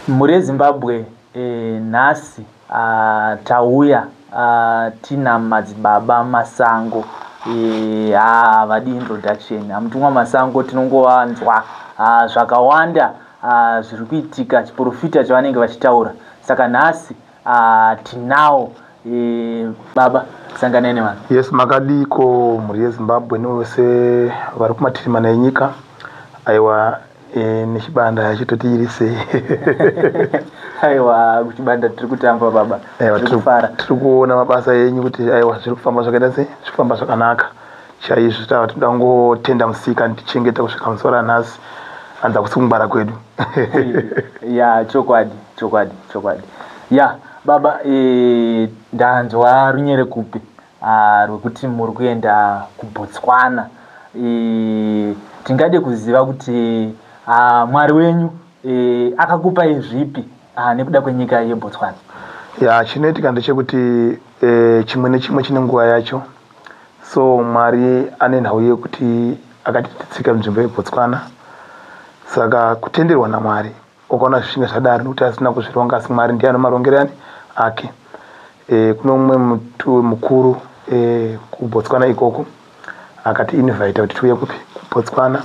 Mhuri yeZimbabwe nhasi tauya tina madzibaba Masango. Havadi introduction. Amutumwa Masango tinongovanzwa zvakawanda zviri kuitika, chiprofita chavanenge vachitaura. Saka nhasi tinawo baba, sanganai nevanhu. Yes, makadiko mhuri yeZimbabwe nevose vari kumativi mana enyika? Aiwa, nechibanda chitoti iri sei? Aiwa, kuchibanda tiri kutamba baba. Aiwa, tiri kufara. Tiri kuona mabasa enyu kuti aiwa, zviri kufamba zvakaita sei, zviri kufamba zvakanaka chaizvo. Tava tinoda kungotenda musika ndichengeta kusvika musi waranhasi, hanzi hakusi kungwara kwedu. Ya, chokwadi, chokwadi, chokwadi. Ya baba, ndanzwa runyerekupe rwekuti muri kuenda kuBotswana. Tingade kuziva kuti Mwari wenyu akakupai zvipi nekuda kwenyika yeBotswana? Ya, chinoitika ndechekuti chimwe nechimwe chine nguva yacho. So Mwari ane nhau yekuti akati titsika nzvimbo yeBotswana, saka kutenderwa naMwari ukaona zvichinge zvadaro, nekuti asina kuzvironga, asi Mwari ndiye anomarongero ani ake. Kuno mumwe mutu mukuru kuBotswana ikoko akati invita kuti tiuye kupi, kuBotswana.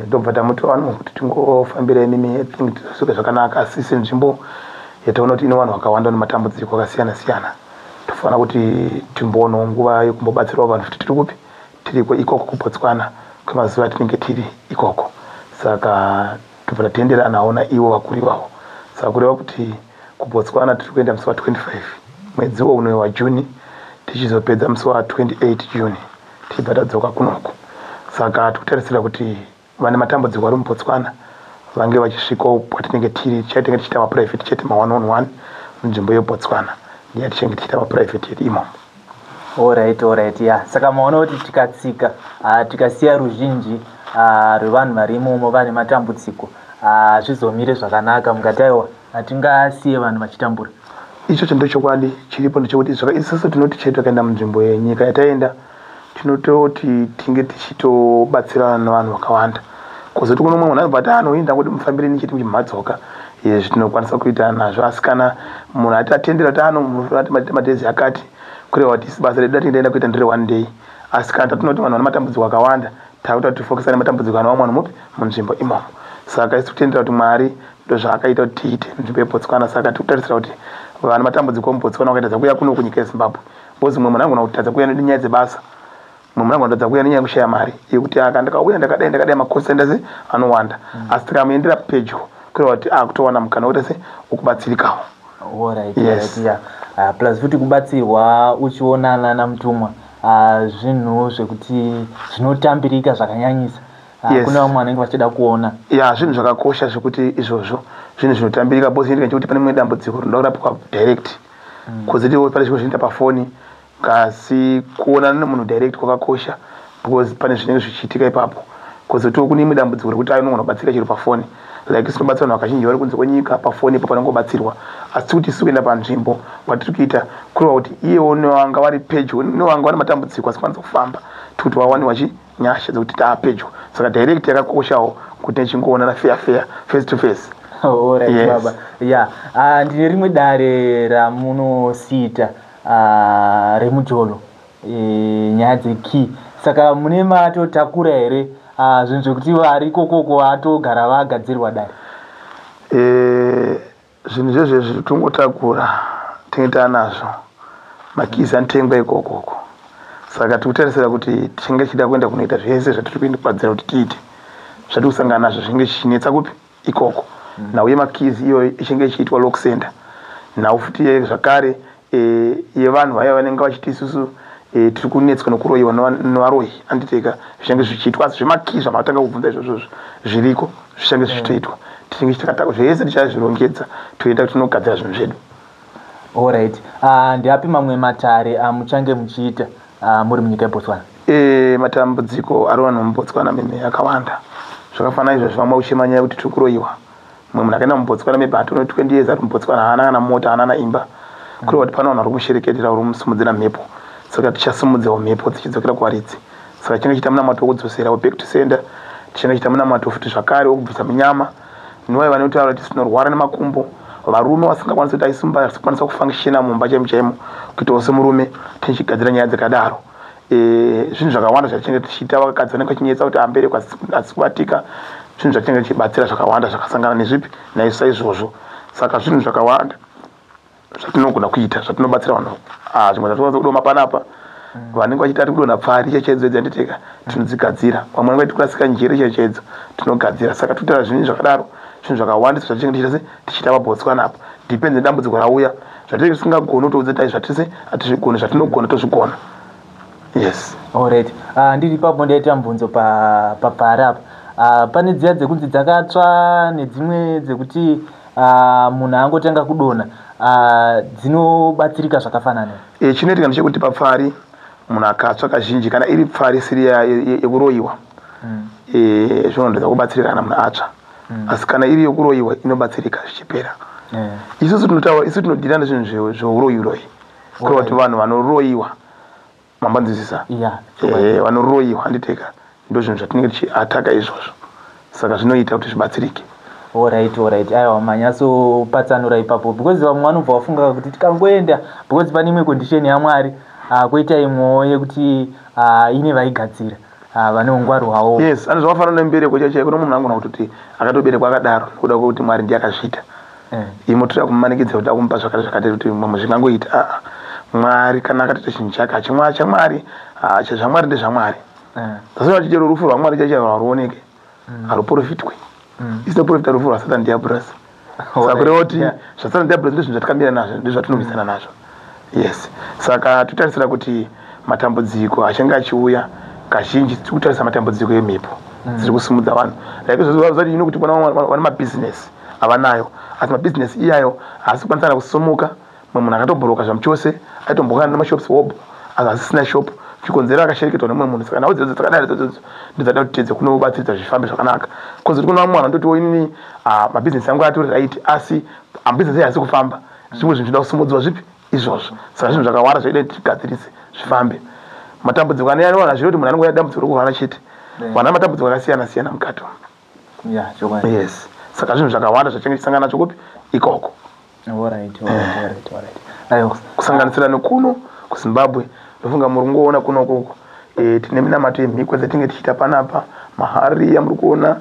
Ndobva tamuti ano kuti tingofambira imimi, tisvike zvakanaka, asi senzvimbo yataona kuti ine vanhu vakawanda nematambudziko akasiyana siyana, tofanira kuti timboonawo nguva yekumbobatsirawo vanhu kuti tiri kupi, tiriko ikoko kuBotswana kwemazuva atinenge tiri ikoko. Saka tobva tatenderanawo naivo vakuru ivavo. Saka kureva kuti kuBotswana tiri kuenda musi wa25 mwedzi uno waJune, tichizopedza musi wa28 June, tichibva tadzoka kunoko. Saka tikutarisira kuti vane matambudziko vari muBotswana vange vachisvikawo kwatinenge tiri. Tichatenge tichiita maprivate chete, ma1 on 1 munzvimbo yeBotswana, ndiye tichange tichiita maprivate yedu imomo. Alright, ya, saka maona kuti tikatsika, tikasiya ruzhinji rwevanhu vari imomo vane matambudziko, zvizomire zvakanaka. Mukati aiwa, hatingasiye vanhu vachitambura. Ichocho ndochokwadi chiripo, ndechekuti isusu tinoti chete takaenda munzvimbo yenyika yataenda, tinototi tinge tichitobatsirana nevanhu vakawanda. Kuzoti kuno mumwe munhu anobva ati anoinda kuti mufambire nichiti muchimadzoka, izvi tinokwanisa kuita nazvo. Asi kana munhu ati atendera kuti ano madhezi akati, kureva kuti isi basa redu ratinge taenda kuita ndere one day. Asi kana tatinoti vanhu vane matambudziko akawanda, takuita kuti tifokesa nematambudziko anova mwana mupi munzvimbo imomo. Saka isi kutendera kuti Mwari ndozvaakaita kuti tiite munzvimbo yeBotswana. Saka tiri kutarisira kuti vane matambudziko muBotswana vakaita dzakuuya kuno kunyika yeZimbabwe, because mumwe munhu angona kutadza kuuya nenyaya dzebasa, mumwe munhu angona kutadza kuuya nenyaya yekushaya mari yekuti aka ndakauya ndakadai ndakadai, macost anowanda. Asi tikamuendera pedyo, kureva kuti akutowana mukana wekuita se wekubatsirikawo. Alright. Right, yeah. Plus futi kubatsirwa uchionana namutumwa, zvinhu zvekuti zvinotambirika zvakanyanyisa. Kune vamwe vanenge vachida kuona. Ya, zvinhu zvakakosha zvekuti izvozvo zvinhu zvinotambirika, because inoita chekuti pane mumwe dambudziko rinoda kurapwa direct. Kuzoti pane zvimwe zvinoita pafoni, kasi kuonana nemunhu direct kwakakosha, because pane zvinenge zvichiitika ipapo. Kuzotiwo kune imwe dambudziko rekuti ayo unogona kubatsira chero pafoni, like sinobatsira vanhu vakazhinji vari kunze kwenyika pafoni ipo panongobatsirwa. Asi kuti isu kuenda panzvimbo kwatiri kuita, kureva kuti iyewo nevanga vari pedyo nevanga vane matambudziko asikwanisa kufamba, tikuti vawaniwa chi nyasha dzekuti taapedyo. Saka direct yakakoshawo kuti nechingoonana fair fair, face to face. Alright. Yes. Baba, ya, ndine rimwe dare ramunosita remujolo, nyaya dzekey. Saka mune matotakura here zvinhu zvekuti vari ikokoko vatogara vagadzirwa dare? Zvinhu zvezvezvi tongotakura, tinge taanazvo, makeys anotengwa ikokoko. Saka tiri kutarisira kuti tichinge tichida kuenda kunoita zvese zvatiri kuenda kugadzira kuti tiite, zvatiri kusangana nazvo zvinenge zvichinetsa kupi ikoko. Nhau yemakeys iyoyo ichinge ichiitwa lock center. Nhau futi zvakare yevanhu vaya vanenge vachiti isusu tiri kunetswa nokuroyiwa nevaroyi, anditeka, zvichange zvichiitwa. Asi zvemakeys zvamatanga kubvunza izvozvozvo zviriko, zvichange zvichitoitwa. Tichinge takataka zvese, tichazvirongedza, toenda tinogadzira zvinhu zvedu. Alright, ndeapi mamwe matare amuchange muchiita muri munyika yeBotswana? Matambudziko ari vanhu muBotswana meme akawanda, zvakafanana izvozvo. Vamwe uchema nyaya yekuti tiri kuroyiwa. Mumwe munhu akaenda muBotswana, maybe atone 20 years ari muBotswana, haana kana mota, haana kana imba, kureva kuti pane vanhu vari kumushereketera, uri kumusimudzira mhepo. Saka tichasimudzawo mhepo dzichidzokera kuvaridzi. Saka tichange chiita munamato wekudzosera, back to sender. Tichange chiita munamato futi zvakare wekubvisa munyama. Nevaya vanotaura kuti tinorwara nemakumbo, varume vasingakwanisi kuti aisumba, vasikwanisa kufunctiona mumba chaimo chaimo kuitawo semurume, tichigadzira nyaya dzakadaro. Zvinhu zvakawanda zvatinenge tichiita. Vakadzi vanenge vachinyetsa kuti ambereko hadzisi kubatika, zvinhu zvatinenge tichibatsira zvakawanda zvakasangana nezvipi naisu saizvozvo. Saka zvinhu zvakawanda zvatinogona kuita, zvatinobatsira vanhu. Zvimwe zvatinokwanisa kudoma panapa, vanenge vachiita ari kudonha pfari chaichaidzo dzanditeka, tinodzigadzira. Vamwe vanenge vaiti kurasika njere chaichaidzo, tinogadzira. Saka totaura zvinhu zvakadaro, zvinhu zvakawandisa zvatinenge tichiita se tichiita paBotswana apa. Depends nedambudziko rauya. Zvatinenge tisingagoni kutoudza tai zvatise hatizvigoni, zvatinogona tozvigona. Yes. Alright. Ndiri ipapo, ndaita mubvunzo papari apa. Pane dziya dzekunzi dzakatsva nedzimwe dzekuti munhu angotanga kudonha, dzinobatsirika zvakafanana? Chinoitika ndechekuti papfari munhu akatsva kazhinji, kana iri pfari isiri yekuroyiwa, zvinondoedza kubatsirika kana munhu atsva. Asi kana iri yekuroyiwa, inobatsirika zvichipera. Isusu tinotaura, isu tinodeala nezvinhu zveuroyi uroyi, kureva kuti vanhu vanoroyiwa, mambanzwisisa? Yeah. Vanoroyiwa, handiteka, ndo zvinhu zvatinenge tichiattacka izvozvo. Saka zvinoita kuti zvibatsirike. Alright, aiwa, manyatsopatsanura ipapo, because vamwe vanobva vafunga kuti tikangoenda, because pane imwe condition yaMwari, kwoita imwewo yekuti ine vaigadzira, vane ungwaru hwavo. Yes, ane zvakafanana nembereko chaichai. Kuno munhu angona kutoti akatoberekwa akadaro nekuda kwekuti Mwari ndiye akazviita. Imo toda kumumanikidza kuti akumupa zvakati zvakati kuti mamwe zvingangoita. Aa, Mwari kana akatoita chinhu chake hachimwa chaMwari, zvaMwari ndezvaMwari. Tasona chichero rufu rwaMwari chaichai haruoneke, haruprofitwe. Isinoprofita rufu rwaSatan diabolus. Saka kureva kuti zvaSatan diabolus ndozvinhu zvatakamira nazvo, ndozvatinorwisana nazvo. Yes, saka totarisira kuti matambudziko achange achiuya kazhinji, tiri kutarisa matambudziko emhepo dziri kusimudza vanhu, like zvazi ino kuti kuna vamwe vane mabhizinesi avanayo, asi mabhizinesi iyayo haasi kukwanisa kana kusimuka. Mumwe munhu akatobhuroka zvamuchose, aitombokana nemashops hob, asi asisina shop, chikonzero akashereketwa nemumwe munhu. Saka nhau dzedzo dzakadaro idzodzo ndodzada kuti tiedze kunobatsiridza zvifambe zvakanaka. Kozoti kuna vamwe vanhu vandotiwo inini, mabhizinesi angu atori right, asi mabhizinesi haasi kufamba, zvimwe zvinhu zvinoda kusimudzwa zvipi izvozvo. Saka zvinhu zvakawanda zvaida kuti tigadzirise zvifambe. Matambudziko ane anowana zvino kuti munhu anongouya dambudziko rokurwara chete, vana matambudziko akasiyana siyana mukati umu. Yeah, chokwadi. Yes, saka zvinhu zvakawanda zvatinenge tichisangana nacho kupi ikoko. Alright, aiwa. Kusanganisira nekuno kuZimbabwe, ndofunga muri kungoona kunokoko, tine minamato yemhiko dzatinenge tichiita panapa, mahari amuri kuona,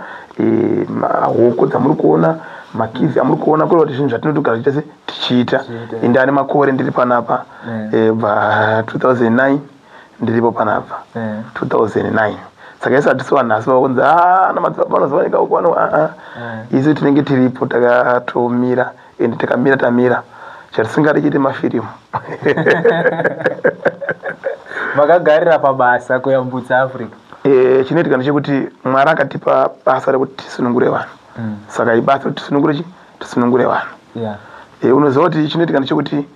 mahoko dzamuri kuona, makizi amuri kuona, kureva kuti zvinhu zvatinotogara tichiita se tichiita. Tichiita. Indani makore ndiri panapa, bva 2009 ndiripo panapa. 2009. Saka isu hatisi vanhu asi vakunzi ana madzibaba vanozowanika uko vano aa. Isu tinenge tiripo takatomira, ende takamira tamira, chatisingadi chete mafirimu. Makagarira pabasa kuyambutsa Africa. Chinoitika ndechekuti Mwari akatipa basa rekuti tisunungure vanhu. Saka ibasa kuti tisunungure chi tisunungure vanhu. Unoziva kuti chinoitika ndechekuti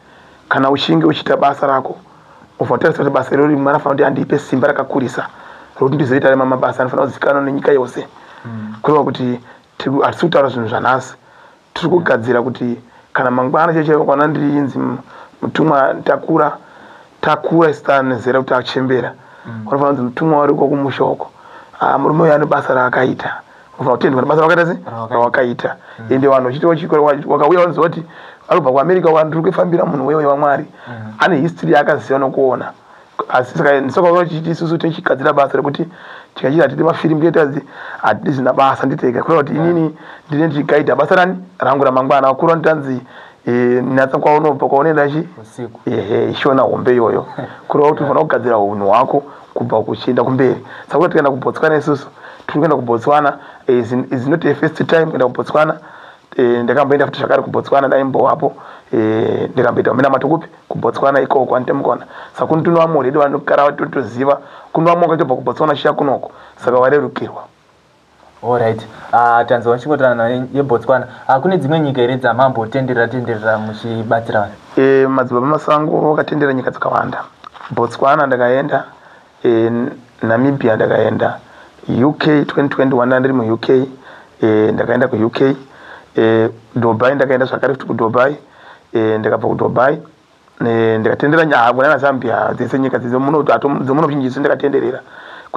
kana uchinge uchiita basa rako, ubva utarisa kuti basa irori Mwari anofanira kuti andipe simba rakakurisa rokuti ndizoita mamwe mabasa anofanira kuzikanwa nenyika yose. Kureva kuti hatisi kutaura zvinhu zvanhasi, tiri kugadzira kuti kana mangwana chaichaivo kwana ndirinzi mutumwa, takura takura, isu tanezera kuti achembera, vanofanira kunzi mutumwa wariko kumusha uko. Ah, murume uyu ane basa raakaita, unofanira kutendwa nebasa rawakaita se Rawakaita. Rawakaita. Ende vanhu vachiti wakauya vanoziva kuti arikubva kuAmerica, vanhu tiri kufambira munhu wewe waMwari, ane history yaakaziva nokuona. Asi saka saka vachiti isusu tichigadzira basa rekuti tikachiti hatidi mafirimu, toita hatidi zvina basa nditega, kureva kuti inini ndine ndichigaidha basa rani rangu ramangwana. Vakuru vanotanzi natsa kwaunobva kwaunoenda chi Usiku. Ehe, ishona hombe iyoyo, kureva kuti unofanira kugadzira unhu hwako kubva kuchienda kumberi. Saka kuti tikaenda kuBotswana, isusu tiri kuenda kuBotswana, is not a first time kuenda kuBotswana. Ndakamboenda futi zvakare kuBotswana, ndaimbovapo, ndikamboita minamato kupi kuBotswana ikoko, anditemukona. Saka kuni tinovamwe already vanogara totoziva kunovamwe wakatobva kuBotswana chiya kunoko, saka varerukirwa. Alright, tanzwa muchingotana yeBotswana. Kune dzimwe nyika here dzamambotenderera tenderera muchibatsira vanhu? Madzibaba Masango vakatendera nyika dzakawanda. Botswana ndakaenda, Namibia ndakaenda, UK 2021 ndandiri muUK, ndakaenda kuUK, Dubai ndakaenda zvakare futi kuDubai. Ndakabva kuDubai, ndikatendera kuna Zambia, dzese nyika dzemuno zhinji ndakatenderera.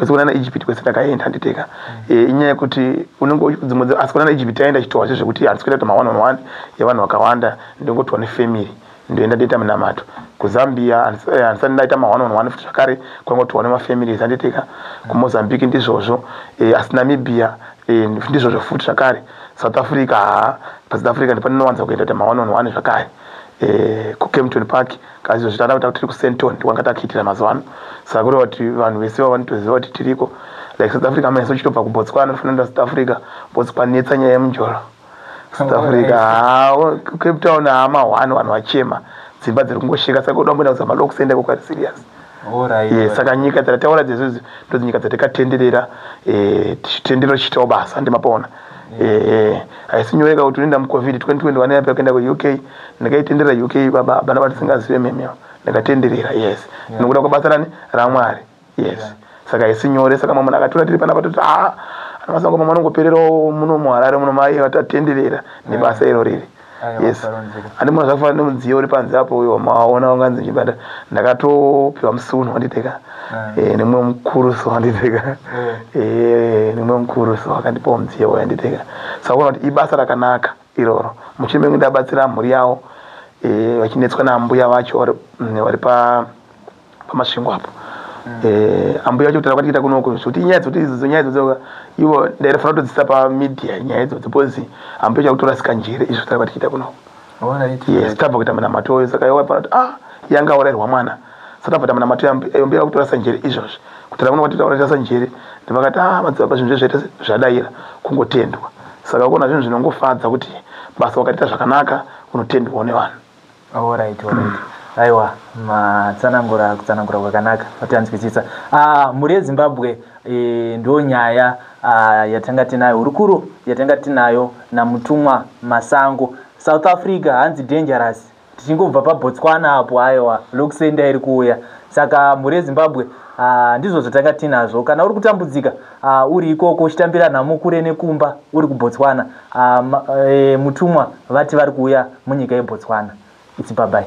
Kwese kunana Egypt kwese ndakaenda, handiteka. Inyaya yekuti unenge dzimwe, asi kunana Egypt taenda chitohwa chezvekuti handisi kuenda kuti ma one on one yevanhu vakawanda, ndingotiwa nefamily, ndoenda ndoita minamato. KuZambia handisati ndaita ma one on one futi zvakare, kwangotiwa nemafamilies, handiteka. KuMozambique ndizvozvo, asi Namibia ndizvozvo futi zvakare. South Africa, haa, paSouth Africa ndipandinowanza kuenda kuita ma one on one zvakare, kuKempton Park. Kasi izvozvi tada kuta tiri kuSandton, ndikwanga takuitira mazuva ano. Saka kureva kuti vanhu vese vavanotoziva kuti tiriko, like South Africa maso uchitobva kuBotswana unofanira kuenda South Africa, Botswana nyaya yemunjolo. South Africa, haa, Cape Town, haa, ma1 vanhu vachema, dzimba dziri kungosheka. Saka uda kumboenda kuzama lokusenda kwakari serious. Yes, saka nyika dzatataura dzezvozvi ndodzi nyika dzatakatenderera, tichitendera tichiitawo basa, ndimapaona. Haisi nyore ka kuti unoenda muCovid 2021 yapa kuenda kuUK. Ndakaitenderera UK, baba, bana vatisingazive memeo, ndakatenderera, yes, nokuda kwebasa rani raMwari, yes. Saka haisi nyore. Saka mamwe munhu akatora tiri panapa toti, aa, ana Masango, mamwe anongopererawo muno muHarare muno, mai vatatenderera nebasa iro riri. Yes, andi munhu zvakafanana nemudziyo uri panze apo uyo maona unganzi chibata, ndakatopiwa musuno, wanditeka, nemumwe mukuru so, wanditeka, nemumwe mukuru so akandipawo mudziyo uyo, wanditeka. Saka kuona kuti ibasa rakanaka iroro, mushure mengu ndabatsira mhuri yavo, vachinetswa naambuya vacho vari paMasvingo apo. Ambuya vacho kutaura kwatiita kunoko zvekuti inyaya dzekuti idzodzo, nyaya idzodzo ivo ndaifanira kutodzisa pamedia nyaya idzodzo, because ambuya vacho kutorasika njere izvo taura kwatichiita kunoko. Yes, tabva kuita munamato, saka iwo kuti, ah, yanga aurayirwa mwana, saka tabva kuita munamato, ambuya vakutorasa njere izvozvi. Kutaura kuno kwatiita kurasa njere, ndivakati, ah, madzibaba, zvinhu zvezvaita zvadayira kungotendwa. Saka kuona zvinhu zvinongofadza kuti basa wakatiita zvakanaka, unotendwawo nevanhu. Alright. Aiwa, matsanangura, kutsanangura kwakanaka, vatanzwisisa. Ah, mhuri yeZimbabwe, ndo nyaya yatanga tinayo, hurukuro yatanga tinayo naMutumwa Masango. South Africa hanzi dangerous, tichingobva paBotswana apo, aiwa, lokusenda iri kuuya. Saka mhuri yeZimbabwe, ndizvo zvatanga tinazvo. Kana uri kutambudzika, uri ikoko uchitambira nhamo kure nekumba, uri kuBotswana, mutumwa vati vari kuuya munyika yeBotswana. It's bye bye.